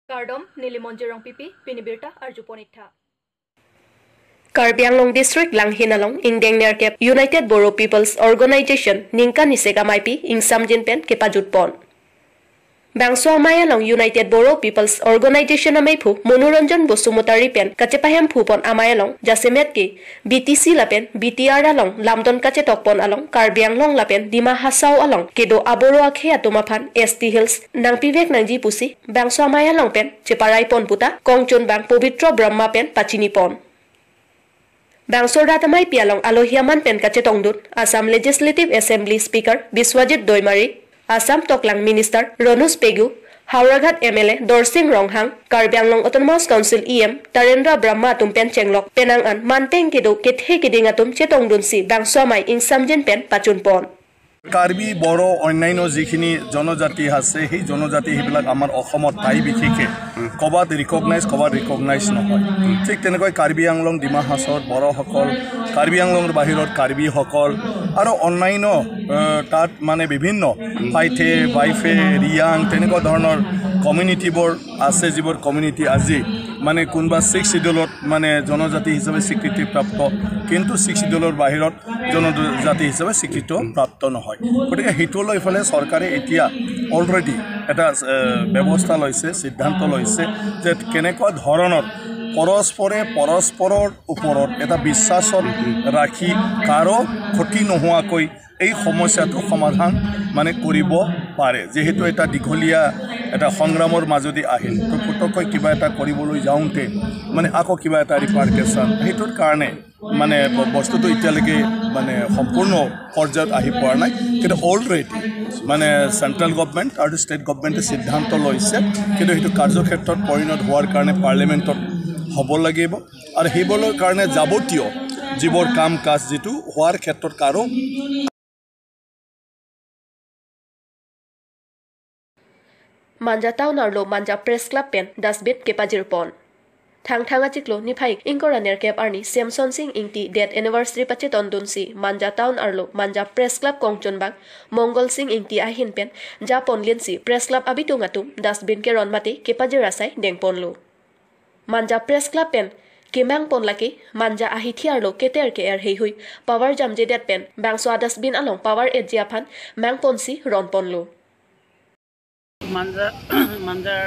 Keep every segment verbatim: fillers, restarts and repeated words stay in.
Kardom, neli Monjir Rongpipi, pini birta arjupon iktha. Karbi Anglong District Langhin along ingdeng nerkep United Bodo People's Organization ningkan isi ameipi ingsamjin pen kepajutpon. Bangso amei along United Bodo People's Organization ameiphu Monoranjan Basumatary pen kachepahemphupon amei along jasemet ke B T C lapen B T R along lamdon kachetokpon along Karbi Anglong lapen Dima Hasao along kedo abodo akhei atum aphan S T Hills nangpivek nangji pusi bangso amei along pen cheparaipon puta kongchunbang Pobitro Brahma pen pachinipon. Bangso rat ameipi along alohi aman pen kachetongdun Assam Legislative Assembly Speaker Biswajit Doimari, Assam Toklang Minister Ranoj Pegu, Howraghat M L A Dorsing Ronghang, Karbi Anglong Autonomous Council E M Tarendra Brahma atum pen chenglok penang an manpeng kedo kethe keding atum chetongdunsi bangso amei ingsamjin pen pachunpon. Karbi, বড়ো, অন্যান্য যিখিনি জনজাতি আছে, সেই জনজাতি সেইবিলাক আমাৰ অসমত টাই বিশেষে ক'ৰবাত ৰিকগনাইজ, ক'ৰবাত ৰিকগনাইজ নহয়। ঠিক তেনেকৈ কাৰ্বি আংলং, ডিমা হাছাওৰ বড়োসকল, কাৰ্বি আংলঙৰ বাহিৰত কাৰ্বিসকল আৰু অন্যান্য, আহ, তাত মানে বিভিন্ন পাইথে, বাইফে, ৰিয়াং, তেনেকুৱা ধৰণৰ কমিউনিটিবোৰ আছে, যিবোৰ কমিউনিটি আজি মানে কোনোবা ছিক্স শ্বিডিউলত মানে জনজাতি হিচাপে স্বীকৃতিপ্ৰাপ্ত, কিন্তু ছিক্স শ্বিডিউলৰ বাহিৰত জনজাতি হিচাপে স্বীকৃত প্ৰাপ্ত নহয়। গতিকে সেইটো লৈ ফালে চৰকাৰে এতিয়া অলৰেডি এটা, এ, ব্যৱস্থা লৈছে, সিদ্ধান্ত লৈছে যে কেনেকুৱা ধৰণৰ পৰস্পৰে পৰস্পৰৰ ওপৰত এটা বিশ্বাসত ৰাখি কাৰো ক্ষতি নোহোৱাকৈ এই সমস্যাটো সমাধান মানে কৰিব পাৰে। যিহেতু এটা দীঘলীয়া এটা সংগ্ৰামৰ মাজেদি আহিল, তো পটককৈ কিবা এটা কৰিবলৈ যাওঁতে মানে আকৌ কিবা এটা ৰিপাৰকেশ্যন, সেইটোৰ কাৰণে মানে ব-, বস্তুটো এতিয়ালৈকে মানে সম্পূৰ্ণ পৰ্যায়ত আহি পৰা নাই। কিন্তু অলৰেডি মানে চেণ্ট্ৰেল গভৰ্ণমেণ্ট আৰু ষ্টেট গভৰ্ণমেণ্টে সিদ্ধান্ত লৈছে, কিন্তু সেইটো কাৰ্যক্ষেত্ৰত পৰিণত হোৱাৰ কাৰণে পাৰ্লিমেণ্টত হ'ব লাগিব। আৰু সেইবোৰৰ কাৰণে যাৱতীয় যিবোৰ কাম কাজ যিটো হোৱাৰ ক্ষেত্ৰত কাৰো Manja Town arlo Manja Press Club pen dustbin kepajirpon. Thangthang achiklo niphai ingkoi ra nerkep arni Semson Sing Ingti death anniversary pachetondunsi Manja Town arlo Manja Press Club kongchunbang Mongol Sing Ingti ahin pen japonlinsi Press Club abitung atum dustbin keron mate kepajir asai dengponlo. Manja Press Club pen kemangpon lake Manja ahithi arlo keter ke-er heihui power jamjedet pen bangso a-dustbin along power etji aphan mangponsi ronponlo. মাঞ্জা, মাঞ্জাৰ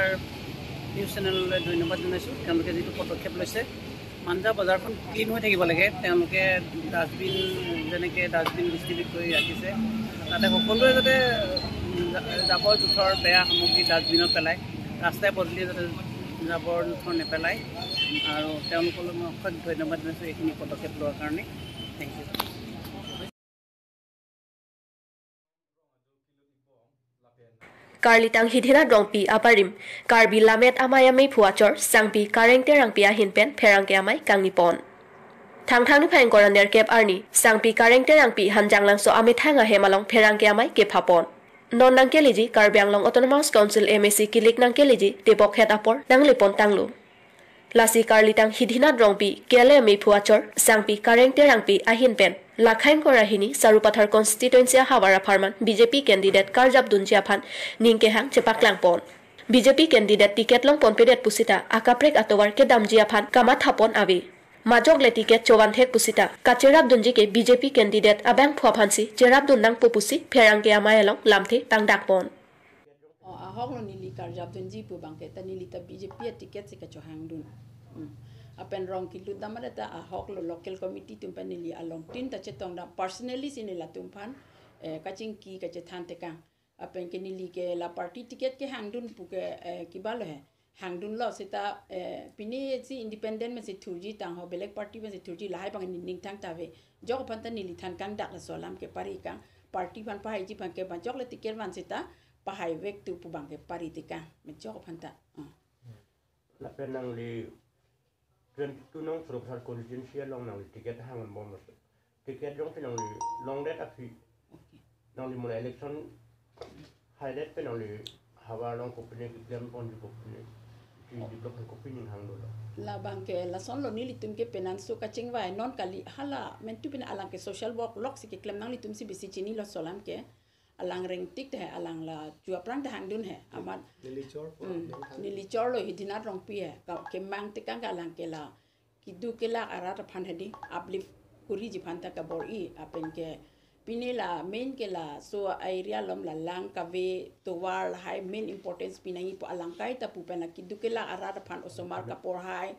নিউজ চেনেললৈ ধন্যবাদ জনাইছোঁ, তেওঁলোকে যিটো পদক্ষেপ লৈছে। মাঞ্জা বজাৰখন ক্লিন হৈ থাকিব লাগে, তেওঁলোকে ডাষ্টবিন, যেনেকে ডাষ্টবিন ডিষ্ট্ৰিবিউট কৰি ৰাখিছে, তাতে সকলোৱে যাতে, উম, জা-, জাবৰ জোথৰ বেয়া সামগ্ৰী ডাষ্টবিনত পেলায়, ৰাস্তাই পদূলিয়ে যাতে জাবৰ জোথৰ নেপেলায়। আৰু তেওঁলোকলৈ মই অশেষ ধন্যবাদ জনাইছোঁ এইখিনি পদক্ষেপ লোৱাৰ কাৰণে। Thank you. Karlitang Hidhina Rongpi abarim Karbi Lammet Amei Ameiphu Achor Sangpi Kareng Terangpi ahin pen pherangke amei kangnipon. Thangthang niphai ingkoi ra nerkep arni Sangpi Kareng Terangpi Hanjanglangso amethang ahem along pherangke amei kephapon. Non nangkeleji Karbi Anglong Autonomous Council M A C kilik nangkeleji Tebokhet apor nanglepon tanglo. Lasi Karlitang Hidhina Rongpi K L A Ameiphu Achor Sangpi Kareng Terangpi ahin pen lakha ingkoi ra hini Sarupathar constituency ahavar apharman B J P candidate karjapdunji aphan ning kehang chepaklangpon. B J P candidate ticket longponpedet pusita akaprek atovar kedamji aphan kamathapon ave. Majok le ticket chovan thek pusita kacherapdunji ke B J P candidate abangphu aphansi cherapdun nangpo pusi pherangke amei along lamthe pangdakpon. O, ahok lo neli karjapdunji pu abangke ta neli ta B J P a-ticket si kachohangdun. Hmm. Lapen rong kelut dam ta ahok lo local committee atum pen neli alongtin ta chetongdam personally si neli latum aphan, eh, kachingki kachethan tekang. Lapen ke neli ke la party ticket kehangdun pu ke, eh, kebalo he. Hangdunlo seta, eh, pini si independent pensi thurji tangho belek party pensi thurji lahai abang ningthang ta ave. Jok aphan ta neli than kangdak laso alam ke pari kang. Party aphan pahaiji abangke majok le ticket van seta pahai vek tu pu abangke pari tekang. Majok aphan ta. Hmm. Lapen nangli twenty-two nong Sarupathar constituency along nangli ticket hangbom. Ticket jongsi nangli longdet aphi. Okay. Nangli mula election haidet pen nangli havar along kopine keklem ponji, kopine, si develop kopine hang dolo. Labangke lasonlo, nelitum ke penanso kachingvai non kali, hala mentu pen alang ke social work lok si keklem, nanglitum si bisi chinilo laso alam ke. alang rengtik te, alang la chu aphrang te hangdun he. Amat Nelichor, hmm, nelichor lo hi Dina Rongpi he. Ka kemang tekang ke alang ke la keduk kelak arat aphan hedi uplift kuriji aphan ta kabor-i, lapen ke pini la main ke laso area along la lang kave tovar lahai main importance pinangji pu alang kaita pu pen la keduk kelak arat aphan osomar kaporhai,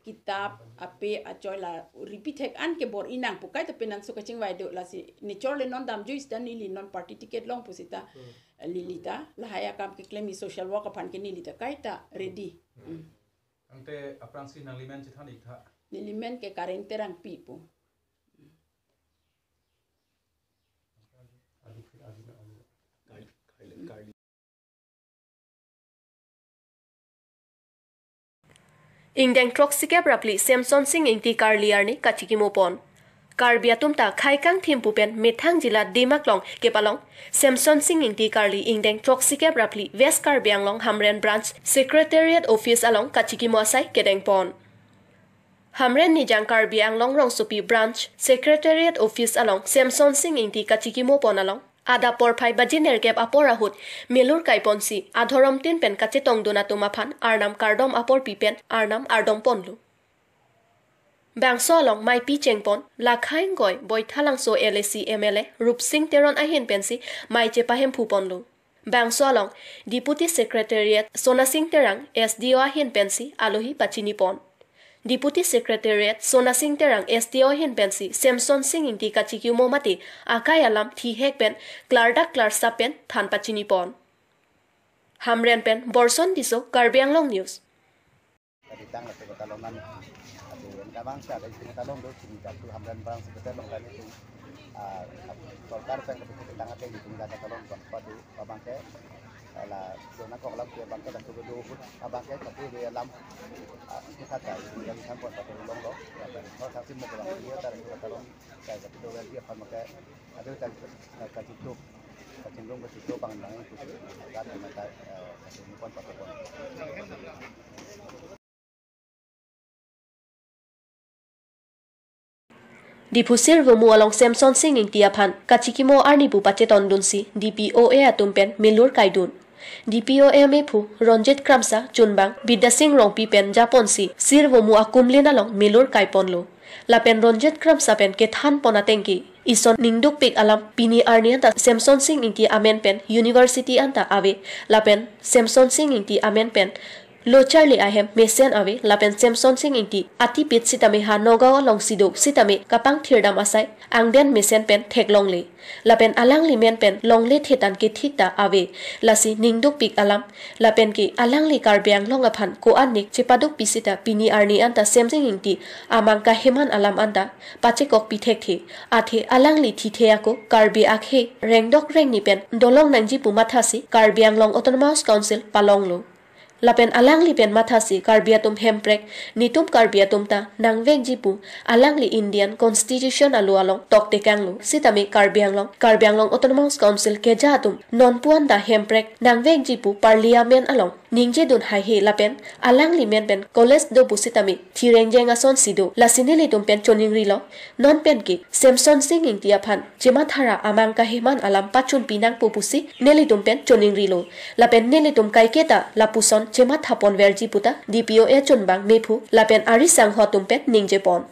kitap ape achoi la repeat thek an kebor-i nang pu kaita penang so kachingvai do, lasi nelichor le non damjui sita neli non party ticket long pu sita, hmm, lili ta lahai akam keklemji social work aphan ke neli ta kaita ready. Hmm. Ante aphrangsi nanglimen chethan ik tha. Nelimen ke Kareng Terangpi pu. Ingdeng throksikep ra phli Semsonsing Ingti Karli arni kachikimo pon. Karbi atum ta khaikang thim pu pen methang jila Dimak along kepalong Semsonsing Ingti Karli ingdeng throksikep ra phli West Karbi Anglong Hamren Branch Secretariat Office along kachikimo asai kedeng pon. Hamren Nijang Karbi Anglong Rongsopi Branch Secretariat Office along Semsonsing Ingti kachikimo pon along adap porphai baji nerkep apor ahut melur kai ponsi adhorom tin pen kachetongdun atum aphan Arnam kardom apor pi pen Arnam ardom ponlo. Bangso along maipi chengpon Lakhaing Goi Boithalangso L A C M L A Rupsing Teron ahin pensi mai chepahemphu ponlo. Bangso along Deputy Secretariat Sonasing Terang S D O ahin pensi alohi pachini pon. Deputy Secretariat Sonasing Terang S D O ahin pensi Semsonsing Ingti kachikimo mate akai alam thihek pen klardak klarsap pen than pachini pon. Hamren pen Borson Tisso, Karbi Anglong News. Tadi tang lasi kata long nan, atu yang kabang sa, lasi kata long do, sini katu Hamren Branch Secretariat along tadi tu, ah, sorkar pen katu tang ate di tung kata long bang padu abang ke, ala zona kok lam ke abang ke dak tu do hut abang ke katu di lam, ah, itu kata itu yang kan pon padu longlo, ya kan. Kalau saksi mau ke bang dia tadi kata long, kayak katu do dia kan pakai, ada tadi, eh, kaciptuk, kacindung kaciptuk bang nang itu kan mata, eh, kaciptuk pon padu pon. Diphu Sirvomu along Semsonsing Ingti aphan kachikimo arni pu pachetongdunsi D P O A atum pen melur kaidun. D P O A mephu Ronjit Kramsa, chunbang Bidyasing Rongpi pen japonsi Sirvomu akumlin along melur kaiponlo. Lapen Ronjit Kramsa pen kethan pon atengke ison ningdukpik alam pini arni anta Semsonsing Ingti amen pen university anta ave. Lapen Semsonsing Ingti amen pen lo charli ahem mesen ave, lapen Semsonsing Ingti atipit sitame ha Nagaon alongsi do sitame kapangthirdam asai angden mesen pen theklongle. Lapen alangli men pen longle thetan kethik ta ave. Lasi ningdukpik alam, lapen ke alangli Karbi Anglong aphan ko-an nik chepadukpi sita pini arni anta Semsonsing Ingti amang kaheman alam anta pachekokpi thekthe. Athe alangli thithe ako Karbi akhei rengdok rengni pen dolong nangji pu mathasi Karbi Anglong Autonomous Council palonglo. Lapen alangli pen mathasi Karbi atum Hemprek, netum Karbi atum ta nangvekji pu alangli Indian Constitution alo along toktekanglo. Sitame Karbi Anglong, Karbi Anglong Autonomous Council keja atum nonpu anta Hemprek nangvekji pu Parliament along ningjedun haihe, lapen alangli men pen college do pu sitame thirengjeng asonsi do. Lasi nelitum pen choningrilo, non pen ke Semsonsing Ingti aphan chemathara amang kaheman alam pachunpi nangpo pusi nelitum pen choningrilo. Lapen nelitum kaiketa lapuson chemathapon verji puta D P O A chunbang mephu lapen ari sangho atum pen ningjepon.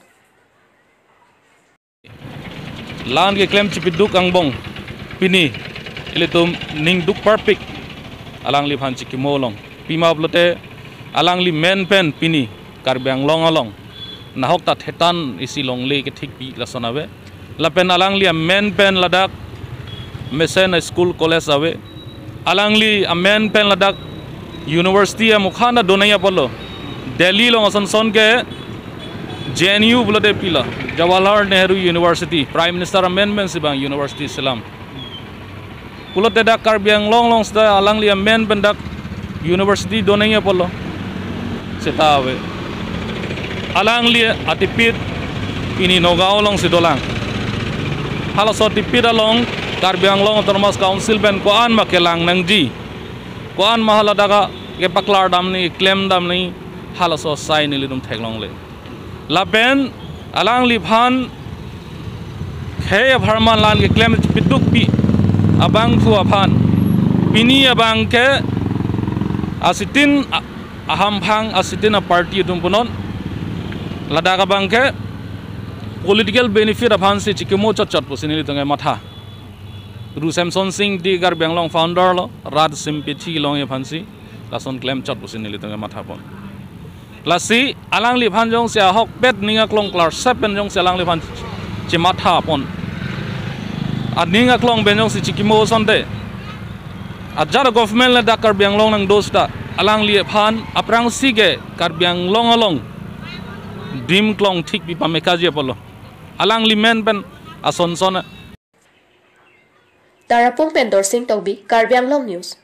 Lan keklem chipiduk angbong pini ilitum ningduk parpik alangliphan chikimo along. Pima pulote alangli men pen pini Karbi Anglong along nahok ta thetan isi longle kethikpi lason ave. Lapen alangli amen pen ladak mesen a-school college ave. Alangli amen pen ladak university amukhan ta donai apotlo. Delhi along asonson ke J N U pulote pila, Jawaharlal Nehru University, Prime Minister amen pensi bang university selam. Pulote dak Karbi Anglong along seta alangli amen pen dak university donai apotlo. Seta ave. Alangli atipit pini Nagaon alongsi dolang. Halaso atipit along Karbi Anglong Autonomous Council pen ko-an ma kelang nangji, ko-an ma haladak kepaklardam nangji, klemdam nangji, halaso asai nelitum theklongle. Lapen alangliphan khei apharman lan keklem chipidukpi abangphu aphan, pini abangke asitin a- ahamphang asitin a party atum punon, ladak abangke political benefit aphansi chikimo chotchot pusi nelitum ke matha. Ru Semson Sing di Karbi Anglong founder lo, rat simpithi long aphansi lason klemchot pusi nelitum ke mathapon. Lasi alangliphan jongsi ahokpet ning aklong klar sepen jongsi alangliphan chimathapon, aning aklong pen jongsi chikimo asonte, ajat government le dak Karbi Anglong nangdo seta, alangliphan aphrangsi ke Karbi Anglong along dim klong thik pi pamekaji apotlo. Alangli men pen asonson. Tarapung pen Dorsing Tokbi, Karbi Anglong News.